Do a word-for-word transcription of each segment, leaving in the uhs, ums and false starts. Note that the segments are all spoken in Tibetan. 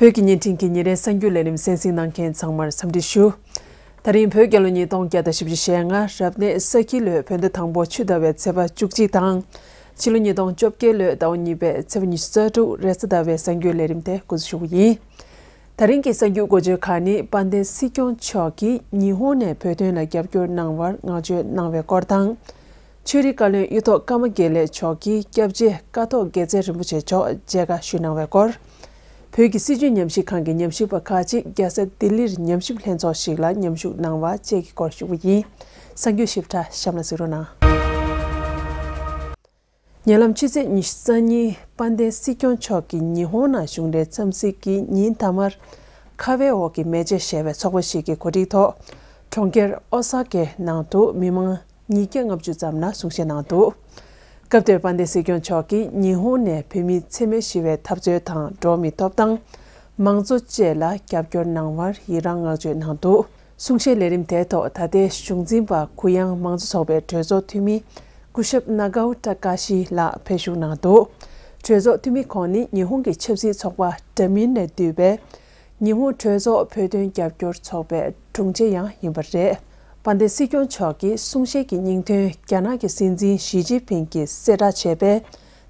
བོད་ཀྱི་བརྙན་འཕྲིན་གྱི་ཉིན་རེའི་གསར་འགྱུར་ལས་རིམ་གསན་གཟིགས་གནང་མཁན་ཚང་མར་འཚམས་འདྲི་ཞུ། ད་རིང་བོད་རྒྱལ་ལོ་ཉིས་སྟོང་བརྒྱ་དང་བཞི་བཅུ་ཞེ་ལྔ་རབ་གནས་ས་ཁྱི་ལོའི་བོད་ཟླ་དང་པོ་ཆུ་ཟླ་བའི་ཚེས་པ་བཅུ་གཅིག་དང་། ཕྱི་ལོ་ཉིས་སྟོང་བཅོ་བརྒྱད་ལོའི་ཟླ་བ་གཉིས་པའི་ཚེས་པ་ཉི་ཤུ་རྩ་དྲུག་རེས་གཟའ་ཟླ་བའི་གསར་འགྱུར་ལས་རིམ་དེ་འགོ་འཛུགས་ཞུ་གི་ཡིན། ད་རིང་གི་གསར་འགྱུར་འགོ་བརྗོད་ཁག་ནི། དཔལ་ལྡན་སྲིད་སྐྱོང་མཆོག་གིས་ཉི་ཧོང་ནས་བོད་དོན་ལ་རྒྱབ་སྐྱོར་གནང་བར་བསྔགས་བརྗོད་གནང་བའི་སྐོར་དང་། ཆོས་རིག་བཀའ་བློན་གཡུ་ཐོག་ཀརྨ་དགེ་ལེགས་མཆོག་གིས་སྐྱབས་རྗེ་ཀཿཐོག་དགེ་རྩེ་རིན་པོ་ཆེ་མཆོག་མཇལ་ཁ་ཞུས་གནང་བའི་སྐོར། བོད་ཀྱི་སྲིད་བྱུས་ཉམས་ཞིབ་ཁང་གི་ཉམས་ཞིབ་པ་ཁག་ཅིག་རྒྱལ་ས་ལྡི་ལིར་ཉམས་ཞིབ་ལྷན་ཚོགས་ཤིག་ལ་མཉམ་ཞུགས་གནང་བ་བཅས་ཀྱི་སྐོར་ཞུ་གི་ཡིན། གསར་འགྱུར་ཞིབ་ཕྲ་གཤམ་ལ་གཟིགས་རོགས་གནང་། ཉེ་ལམ་ཕྱི་ཚེས་ཉི་ཤུ་རྩ་གཉིས་དཔལ་ལྡན་སྲིད་སྐྱོང་མཆོག་གིས་ཉི་ཧོང་ནང་གཞུང་འབྲེལ་འཚམས་གཟིགས་ཀྱི་ཉིན་མཐའ་མར། ཁ་བའི་འོག་གི་མེ་ལྕེ་ཞེས་པའི་ཚོགས་པ་ཞིག་གི་གོ་སྒྲིག་ཐོག་གྲོང་ཁྱེར་ཨོ་ས་ཀའི་ནང་དུ་མི་མང་ཉིས་བརྒྱ་ལྔ་བཅུ་ཙམ་ལ་གསུང་བཤད་གནང་འདུག་སྐབས་དེར་དཔལ་ལྡན་སྲིད་སྐྱོང་མཆོག་གིས་ཉི་ཧོང་ནས་བོད་མིའི་འཚེ་མེད་ཞི་བའི་འཐབ་རྩོད་དང་འགྲོ་བ་མིའི་ཐོབ་ཐང་། མང་གཙོ་བཅས་ལ་རྒྱབ་སྐྱོར་གནང་བར་ཡི་རངས་བསྔགས་བརྗོད་གནང་འདུག་གསུང་བཤད་ལས་རིམ་དེའི་ཐོག་ད་ལྟའི་གཞུང་འཛིན་པ་གུ་ཡངས་མང་གཙོ་ཚོགས་པའི་གྲོས་ཚོགས་འཐུས་མི་སྐུ་ཞབས་ནཱ་གའོ་ཀྲ་ཀ་ཤི་ལགས་ཕེབས་བཞུགས་གནང་འདུག་གྲོས་ཚོགས་འཐུས་མི་ཁོང་ནི་ཉི་ཧོང་གི་ཆབ་སྲིད་ཚོགས་པ་འདྲ་མིན་ནས་བསྡུས་པའི་ཉི་ཧོང་གྲོས་ཚོགས་བོད་དོན་རྒྱབ་སྐྱོར་ཚོགས་པའི་དྲུང་ཆེ་ཡང་ཡིན་པ་རེད། དཔལ་ལྡན་སྲིད་སྐྱོང་མཆོག་གིས་གསུང་བཤད་ཀྱི་སྙིང་དོན། རྒྱ་ནག་གི་སྲིད་འཛིན་ཞི་ཅིན་ཕིང་གིས་གསལ་བསྒྲགས་བྱས་པའི་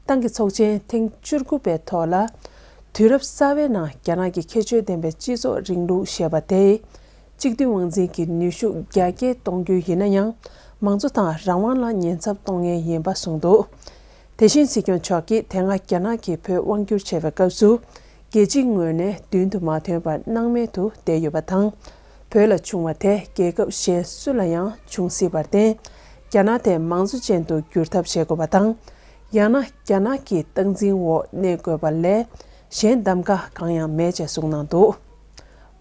ཏང་གི་ཚོགས་ཆེན་ཐེངས་བཅུ་དགུ་པའི་ཐོག་ལ། དུས་རབས་གསར་བའི་ནང་རྒྱ་ནག་གི་ཁྱད་ཆོས་ལྡན་པའི་སྤྱི་ཚོགས་རིང་ལུགས་ཞེས་པ་དེས། གཅིག་མཐུན་དབང་འཛིན་གྱི་ནུས་ཤུགས་རྒྱ་སྐྱེད་གཏོང་རྒྱུ་ཡིན་ན་ཡང་། མང་གཙོ་དང་རང་དབང་ལ་ཉེན་ཚབས་གཏོང་མཁན་ཡིན་པ་གསུངས་འདུག་དེ་བཞིན་སྲིད་སྐྱོང་མཆོག་གིས་དེ་སྔ་རྒྱ་ནག་གིས་བོད་དབང་བསྒྱུར་བྱས་པའི་སྐབས་སུ། རྒྱལ་སྤྱིའི་ངོས་ནས་མདུན་དུ་མ་ཐོན་པར་སྣང་མེད་དུ་བསྡད་ཡོད་པ་དང་། བོད་ལ་བྱུང་བ་དེ་རྒྱལ་ཁབ་གཞན་སུ་ལ་ཡང་འབྱུང་སྲིད་པར་བརྟེན། རྒྱ་ནག་དེ་མང་གཙོ་ཅན་དུ་བསྒྱུར་ཐབས་བྱེད་དགོས་པ་དང་། ཡང་ན་རྒྱ་ནག་གི་སྟངས་འཛིན་འོག་གནས་དགོས་པ་ལས་གཞན་གདམ་ག་གང་ཡང་མེད་ཅེས་གསུངས་གནང་འདུག་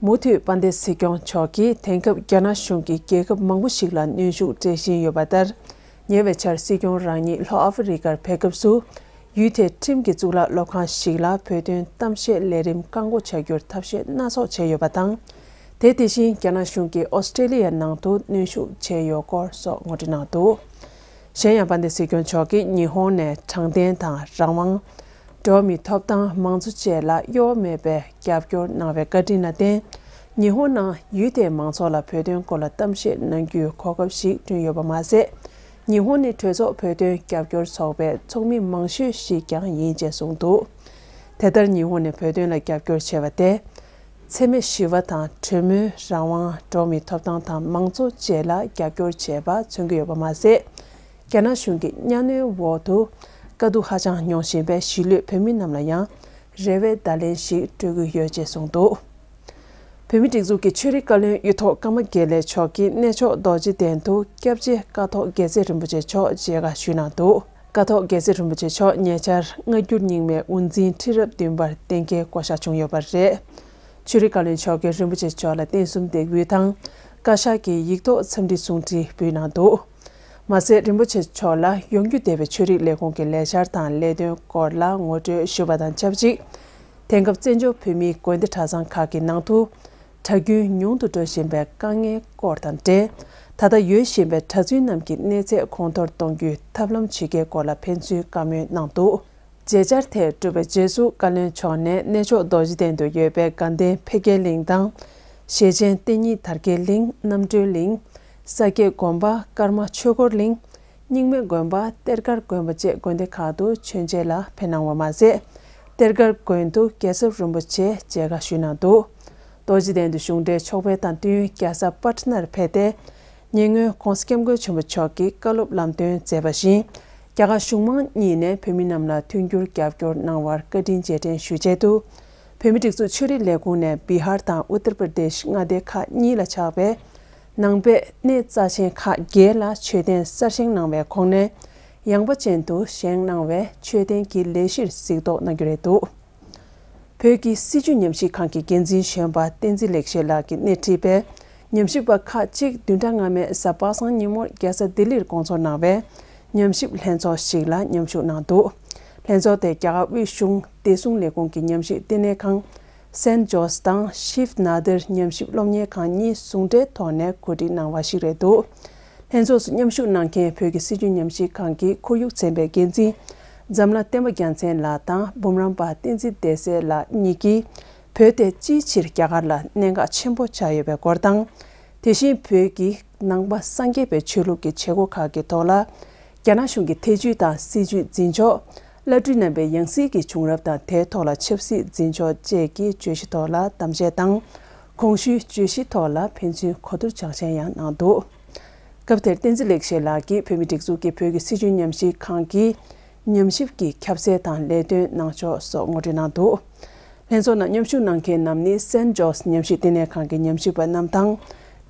མུ་མཐུད་དཔལ་ལྡན་སྲིད་སྐྱོང་མཆོག་གིས་དེང་སྐབས་རྒྱ་ནག་གཞུང་གིས་རྒྱལ་ཁབ་མང་པོ་ཞིག་ལ་གནོན་ཤུགས་སྤྲད་བཞིན་ཡོད་པ་ལྟར། ཉེ་བའི་ཆར་སྲིད་སྐྱོང་རང་ཉིད་ལྷོ་ཨ་ཧྥེ་རི་ཀར་ཕེབས་སྐབས་སུ། ཡུལ་དེའི་ཁྲིམས་ཀྱི་གཙུག་ལག་སློབ་ཁང་ཞིག་ལ་བོད་དོན་གཏམ་བཤད་ལས་རིམ་བཀག་འགོག་བྱ་རྒྱུར་ཐབས་ཤེས་སྣ་ཚོགས་བྱས་ཡོད་པ་དང་། དེ་དེ་བཞིན་རྒྱ་ནག་གཞུང་གིས་ཨོ་སི་ཀྲེ་ལི་ཡ་ནང་དུ་གནོན་ཤུགས་བྱས་ཡོད་སྐོར་སོགས་ངོ་སྤྲོད་གནང་འདུག་གཞན་ཡང་དཔལ་ལྡན་སྲིད་སྐྱོང་མཆོག་གིས་ཉི་ཧོང་ནས་དྲང་བདེན་དང་རང་དབང་། འགྲོ་བ་མིའི་ཐོབ་ཐང་། མང་གཙོ་བཅས་ལ་གཡོ་བ་མེད་པའི་རྒྱབ་སྐྱོར་གནང་བའི་བཀའ་དྲིན་ལ་བརྟེན། ཉི་ཧོང་ནང་ཡུལ་དེའི་མང་ཚོགས་ལ་བོད་དོན་སྐོར་ལ་གཏམ་བཤད་གནང་རྒྱུའི་གོ་སྐབས་ཤིག་བསྐྲུན་ཡོད་པ་མ་ཟད། ཉི་ཧོང་ནི་གྲོས་ཚོགས་བོད་དོན་རྒྱབ་སྐྱོར་ཚོགས་པའི་ཚོགས་མི་མང་ཤོས་ཤིག་ཀྱང་ཡིན་ཅེས་གསུངས་འདུག་དེ་ལྟར་ཉི་ཧོང་ནས་བོད་དོན་ལ་རྒྱབ་སྐྱོར་བྱས་པ་དེ། འཚེ་མེད་ཞི་བ་དང་གྲོས་མོལ། རང་དབང་། འགྲོ་བ་མིའི་ཐོབ་ཐང་དང་མང་གཙོ་བཅས་ལ་རྒྱབ་སྐྱོར་བྱས་པ་མཚོན་གྱི་ཡོད་པ་མ་ཟད། རྒྱ་ནག་གཞུང་གི་གཉའ་གནོན་འོག་ཏུ་དཀའ་སྡུག་ཧ་ཅང་མྱོང་བཞིན་པའི་གཞིས་ལུས་བོད་མི་རྣམས་ལ་ཡང་རེ་བའི་བརྡ་ལན་ཞིག་སྤྲོད་ཀྱི་ཡོད་ཅེས་གསུངས་འདུག་བོད་མིའི་སྒྲིག་འཛུགས་ཀྱི་ཆོས་རིག་བཀའ་བློན་གཡུ་ཐོག་ཀརྨ་དགེ་ལེགས་མཆོག་གིས་གནས་མཆོག་རྡོ་རྗེ་གདན་དུ་སྐྱབས་རྗེ་ཀཿཐོག་དགེ་རྩེ་རིན་པོ་ཆེ་མཆོག་མཇལ་ཁ་ཞུས་གནང་འདུག་ཀཿཐོག་དགེ་རྩེ་རིན་པོ་ཆེ་མཆོག་ཉེ་ཆར་སྔ་འགྱུར་རྙིང་མའི་དབུ་འཛིན་ཁྲི་རབས་བདུན་པར་གཏན་འཁེལ་བསྐོ་བཞག་བྱུང་ཡོད་པ་རེད། ཆོས་རིག་བཀའ་བློན་མཆོག་གིས་རིན་པོ་ཆེ་མཆོག་ལ་རྟེན་གསུམ་འདེགས་འབུལ་དང་། བཀའ་ཤག་གི་ཡིག་ཐོག་འཚམས་འདྲི་གསུང་འཕྲིན་ཕུལ་གནང་འདུག་མ་ཟད་རིན་པོ་ཆེ་མཆོག་ལ་ཡོང་རྒྱུ་བསྡད་པའི་ཆོས་རིག་ལས་ཁུངས་ཀྱི་ལས་འཆར་དང་ལས་དོན་སྐོར་ལ་ངོ་སྤྲོད་ཞུས་པ་དང་ཆབས་ཅིག་དེང་སྐབས་བཙན་བྱོལ་བོད་མིའི་དགོན་སྡེ་གྲྭ་ཚང་ཁག་གི་ནང་དུ་གྲྭ་རྒྱུན་ཉུང་དུ་འགྲོ་བཞིན་པའི་དཀའ་ངལ་སྐོར་དང་འབྲེལ། ད་ལྟ་ཡོད་བཞིན་པའི་གྲྭ་བཙུན་རྣམས་ཀྱི་གནས་ཚད་གོང་མཐོར་གཏོང་རྒྱུའི་ཐབས་ལམ་ཇི་དགེའི་སྐོར་ལ་ཕན་ཚུན་བཀའ་མོལ་གནང་འདུག་མཇལ་བཅར་དེར་གྲུབ་པའི་རྗེས་སུ་བཀའ་བློན་མཆོག་ནས་གནས་མཆོག་རྡོ་རྗེ་གདན་དུ་ཡོད་པའི་དགའ་ལྡན་འཕེལ་རྒྱས་གླིང་དང་། ཞེ་ཆེན་བསྟན་གཉིས་དར་རྒྱས་གླིང་། རྣམ་གྲོལ་གླིང་། ས་སྐྱའི་དགོན་པ་ཀརྨ་ཆོས་འཁོར་གླིང་། རྙིང་མའི་དགོན་པ་གཏེར་སྒར་དགོན་པ་བཅས་དགོན་སྡེ་ཁག་ཏུ་མཆོད་མཇལ་ལ་ཕེབས་གནང་བ་མ་ཟད། གཏེར་སྒར་དགོན་དུ་རྒྱལ་ཚབ་རིན་པོ་ཆེ་མཇལ་ཁ་ཞུས་གནང་འདུག་རྡོ་རྗེ་གདན་དུ་གཞུང་འབྲེལ་ཕྱོགས་ཕེབས་དང་བསྟུན་རྒྱལ་ས་པ་ཊ་ནར་ཕེབས་ཏེ། ཉེ་སྔོན་༧གོང་ས་༧སྐྱབས་མགོན་ཆེན་པོ་མཆོག་གིས་བཀའ་སློབ་ལམ་སྟོན་མཛད་པ་བཞིན། རྒྱ་གར་གཞུང་མང་གཉིས་ནས་བོད་མི་རྣམས་ལ་མཐུན་འགྱུར་རྒྱབ་སྐྱོར་གནང་བར་བཀའ་དྲིན་རྗེས་དྲན་ཞུ་ཆེད་དུ། བོད་མིའི་སྒྲིག་འཛུགས་ཆོས་རིག་ལས་ཁུངས་ནས་བི་ཧར་དང་ཨུ་ཏར་པར་དེཤ་མངའ་སྡེ་ཁག་གཉིས་ལ་ཆགས་པའི་ནང་པའི་གནས་རྩ་ཆེན་ཁག་བརྒྱད་ལ་མཆོད་རྟེན་གསར་བཞེངས་གནང་བའི་ཁོངས་ནས། ཡངས་པ་ཅན་དུ་བཞེངས་གནང་བའི་མཆོད་རྟེན་གྱི་ལས་གཞིར་གཟིགས་རྟོག་གནང་རྒྱུ་རེད་འདུག་བོད་ཀྱི་སྲིད་བྱུས་ཉམས་ཞིབ་ཁང་གི་འགན་འཛིན་གཞོན་པ་བསྟན་འཛིན་ལེགས་བཤད་ལགས་ཀྱིས་སྣེ་ཁྲིད་པའི་ཉམས་ཞིབ་པ་ཁག་ཅིག་བདུན་ཕྲག་སྔ་མའི་གཟའ་པ་སངས་ཉིན་མོར་རྒྱལ་ས་ལྡི་ལིར་སྐོང་ཚོགས་གནང་བའི་ཉམས་ཞིབ་ལྷན་ཚོགས་ཤིག་ལ་མཉམ་ཞུགས་གནང་འདུག་ལྷན་ཚོགས་དེ་རྒྱ་གར་དབུས་གཞུང་བདེ་སྲུང་ལས་ཁུངས་ཀྱི་ཉམས་ཞིབ་བསྟི་གནས་ཁང་། སན་ཇོས་དང་ཤིབ་ནཱ་དར་ཉམས་ཞིབ་སློབ་གཉེར་ཁང་གཉིས་ཟུང་འབྲེལ་ཐོག་ནས་གོ་སྒྲིག་གནང་བ་ཞིག་རེད་འདུག་ལྷན་ཚོགས་སུ་མཉམ་ཞུགས་གནང་མཁན་བོད་ཀྱི་སྲིད་བྱུས་ཉམས་ཞིབ་ཁང་གི་ཁོར་ཡུག་ཚན་པའི་འགན་འཛིན་འཛམ་ལྷ་བསྟན་པ་རྒྱལ་མཚན་ལགས་དང་འབུམ་རམས་པ་བསྟན་འཛིན་བདེ་གསལ་ལགས་གཉིས་ཀྱིས། བོད་དེ་ཅིའི་ཕྱིར་རྒྱ་གར་ལ་གནད་འགག་ཆེན་པོ་ཆགས་ཡོད་པའི་སྐོར་དང་། དེ་བཞིན་བོད་ཀྱི་ནང་པ་སངས་རྒྱས་པའི་ཆོས་ལུགས་ཀྱི་བྱེད་སྒོ་ཁག་གི་ཐོག་ལ། རྒྱ་ནག་གཞུང་གི་ཐེ་ཇུས་དང་སྲིད་ཇུས་འཛིན་ཕྱོགས། བླ་སྤྲུལ་རྣམ་པའི་ཡང་སྲིད་ཀྱི་བྱུང་རབས་དང་དེའི་ཐོག་ལ་ཆབ་སྲིད་འཛིན་ཕྱོགས་བཅས་ཀྱི་བརྗོད་གཞི་ཐོག་ལ་གཏམ་བཤད་དང་། གོང་ཞུས་བརྗོད་གཞི་ཐོག་ལ་ཕན་ཚུན་གོ་བསྡུར་སྦྱང་བཤད་ཡང་གནང་འདུག་སྐབས་དེར་བསྟན་འཛིན་ལེགས་བཤད་ལགས་ཀྱིས་བོད་མིའི་སྒྲིག་འཛུགས་ཀྱི་བོད་ཀྱི་སྲིད་བྱུས་ཉམས་ཞིབ་ཁང་གི་ཉམས་ཞིབ་ཀྱི་ཁྱབ་གསལ་དང་ལས་དོན་གནང་ཕྱོགས་སོགས་ངོ་སྤྲོད་གནང་འདུག་ལྷན་ཚོགས་ནང་མཉམ་ཞུགས་གནང་མཁན་རྣམས་ནི་སེན་ཇོས་ཉམས་ཞིབ་བསྟི་གནས་ཁང་གི་ཉམས་ཞིབ་པ་རྣམས་དང་།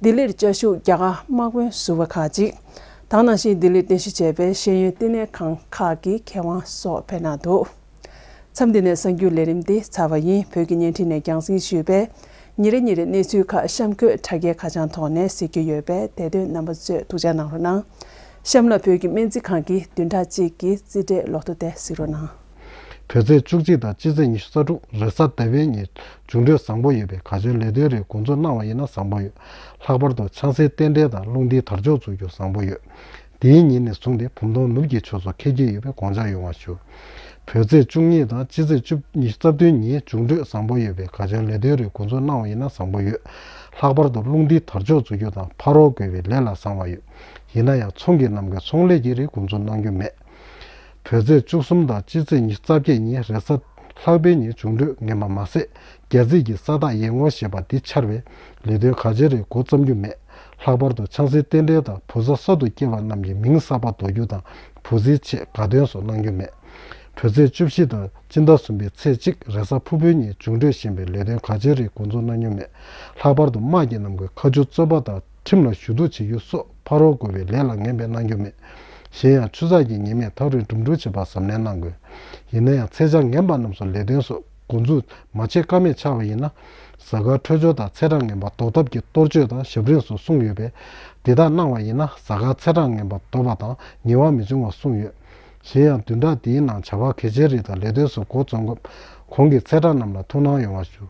ལྡི་ལིར་བཅའ་བཞུགས་རྒྱ་གར་དམག་དཔོན་ཟུར་པ་ཁག་ཅིག་དང་། ནང་བཞིན་ལྡི་ལིར་རྟེན་གཞི་བྱས་པའི་ཤེས་ཡོན་བསྟི་གནས་ཁང་ཁག་གི་མཁས་དབང་སོགས་ཕེབས་གནང་འདུག་མཚམས་འདི་ནས་གསར་འགྱུར་ལས་རིམ་འདི་ཚར་བ་ཡིན། བོད་ཀྱི་བརྙན་འཕྲིན་ནས་རྒྱང་སྲིང་ཞུས་པའི་ཉིན་རེ་ཉིན་རེ་གནས་ཚུལ་ཁག་གཤམ་འཁོད་དྲ་རྒྱའི་ཁ་བྱང་ཐོག་ནས་གཟིགས་རྒྱུ་ཡོད་པས་དེ་དོན་རྣམ་པ་ཚོས་ཐུགས་འཇགས་གནང་རོགས་གནང་། གཤམ་ལ་བོད་ཀྱི་སྨན་རྩིས་ཁང་གི་བདུན་ཕྲག་གཅིག་གི་རྩིས་ཁྲའི་ལོ་ཐོ་དེ་གཟིགས་རོགས་གནང་། བོད་ཚེས་བཅུ་གཅིག་དང་སྤྱི་ཚེས་ཉི་ཤུ་རྩ་དྲུག་རེས་གཟའ་ཟླ་བའི་ཉིན་འབྱུང་འཕྲོད་བཟང་པོ་ཡོད་པས་ག་ཚོད་ལས་དོན་རིགས་འགོ་འཛུགས་གནང་བ་ཡིན་ན་བཟང་པོ་ཡོད། ལྷག་པར་དུ་ཆང་སའི་རྟེན་འབྲེལ་དང་རླུང་རྟའི་དར་ལྕོག་འཛུགས་རྒྱུ་བཟང་པོ་ཡོད། དེའི་ཉིན་ནས་བཟུང་སྟེ་བུམ་སྟོང་ནུབ་ཀྱི་ཆོས་ཚོགས་འཁེལ་གྱི་ཡོད་པའི་དགོངས་འཇགས་ཡོང་བ་ཞུ། བོད་ཚེས་བཅུ་གཉིས་དང་སྤྱི་ཚེས་བཅུ་ཉི་ཤུ་རྩ་བདུན་ཉིན་འབྱུང་འཕྲོད་བཟང་པོ་ཡོད་པས་ག་ཚོད་ལས་དོན་རིགས་འགོ་འཛུགས་གནང་བ་ཡིན་ན་བཟང་པོ་ཡོད། ལྷག་པར་དུ་རླུང་རྟའི་དར་ལྕོག་འཛུགས་རྒྱུ་དང་ཕ་རོལ་རྒོལ་བའི་ལས་ལ་བཟང་བ་ཡོད། ཡིན་ན་ཡང་ཚོང་གི་ལམ་ཁའི་ཚོང་ལས་ཀྱི་རིགས་འགོ་འཛུགས་གནང་རྒྱུ་མེད། བོད་ཚེས་བཅུ་གསུམ་དང་སྤྱི་ཚེས་ཉི་ཤུ་རྩ་བརྒྱད་ཉིན་རེས་གཟའ་ལྷག་པའི་ཉིན་འབྱུང་འཕྲོད་ངན་པ་མ་ཟད། རྒྱལ་སྲིད་ཀྱི་ས་རྟགས་ཡར་ངོ་ཞེས་པ་འདི་འཆར་བའི་ལས་དོན་ག་ཅི་རེད་འགོ་བརྩམ་རྒྱུ་མེད། ལྷག་པར་དུ་ཆང་སའི་རྟེན་འབྲེལ་དང་བུ་ཚ་གསར་དུ་སྐྱེས་པ་རྣམས་ཀྱི་མིང་གསར་པ་འདོགས་རྒྱུ་དང་བུ་ཚའི་ཆེད་དགའ་སྟོན་སོགས་གནང་རྒྱུ་མེད། བོད་ཚེས་བཅུ་བཞི་དང་སྤྱི་ཟླ་གསུམ་པའི་ཚེས་གཅིག་རེས་གཟའ་ཕུར་བུའི་ཉིན་འབྱུང་འཕྲོད་ཞན་པའི་ལས་དོན་ག་ཅི་རེད་འགོ་འཛུགས་གནང་རྒྱུ་མེད། ལྷག་པར་དུ་དམག་གི་ནང་གི་ཁ་མཆུ་རྩོད་པ་དང་ཁྲིམས་ལ་ཞུ་གཏུག་བྱེད་རྒྱུ་སོགས་ཕ་རོལ་རྒོལ་བའི་ལས་ལ་ངན་པའི་གནང་རྒྱུ་མེད། གཞན་ཡང་ཆུ་ཚགས་ཀྱི་ཉི་མས་ཐག་རིང་འགྲིམ་འགྲུལ་བྱེད་པར་གཟབ་ནན་གནང་དགོས། ཡིན་ན་ཡང་ཚེས་བཅད་ངན་པ་རྣམས་སུ་ལས་དོན་སོགས་འགོ་འཛུགས་མ་བྱེད་ཀ་མེད་ཆགས་པ་ཡིན་ན། གཟའ་སྐར་འཕྲོད་སྦྱོར་དང་ཚེས་གྲངས་ངན་པ་ཟློག་ཐབས་ཀྱི་གཏོར་བཅོས་དང་ཞབས་རིམ་སོགས་གསུངས་ཡོད་པས། འདི་དག་གནང་བ་ཡིན་ན་གཟའ་སྐར་ཚེས་གྲངས་ངན་པ་ཟློག་པ་དང་ཉེས་པ་མི་འབྱུང་བ་གསུངས་ཡོད། གཞན་ཡང་བདུན་ཕྲག་འདིའི་ནང་བྱ་བ་གལ་ཆེའི་རིགས་དང་ལས་དོན་སོགས་འགོ་རྩོམ་སྐབས་གོང་གི་ཚེས་གྲངས་རྣམས་ལ་ཐུགས་སྣང་ཡོང་བ་ཞུ།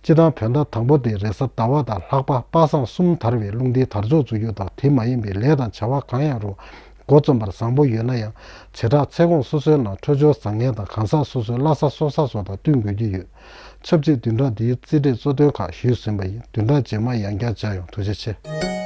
སྤྱི་བཏང་བོད་ཟླ་དང་པོ་དེ་རེས་གཟའ་ཟླ་བ་དང་ལྷག་པ་པ་སངས་གསུམ་དར་བའི་རླུང་རྟའི་དར་ལྕོག་འཛུགས་རྒྱུ་དང་དེ་མ་ཡིན་པའི་ལས་དང་བྱ་བ་གང་ཡང་རུང་འགོ་རྩོམ་པར་བཟང་པོ་ཡོད་ན་ཡང་བྱེ་བྲག་ཚེས་གོང་སོ་སོའི་ནང་འཕྲོད་སྦྱོར་བཟང་ངན་དང་གང་ཟག་སོ་སོའི་བླ་གཟའ་སྲོག་གཟའ་སོགས་དང་བསྟུན་དགོས་ཀྱི་ཡོད། ཆབས་ཅིག་བདུན་ཕྲག་འདིའི་རྩིས་འབྲས་གཙོ་དོན་ཁག་ཞུས་ཟིན་པ་ཡིན། བདུན་ཕྲག་རྗེས་མ་ཡང་བསྐྱར་མཇལ་ཡོང་། ཐུགས་རྗེ་ཆེ།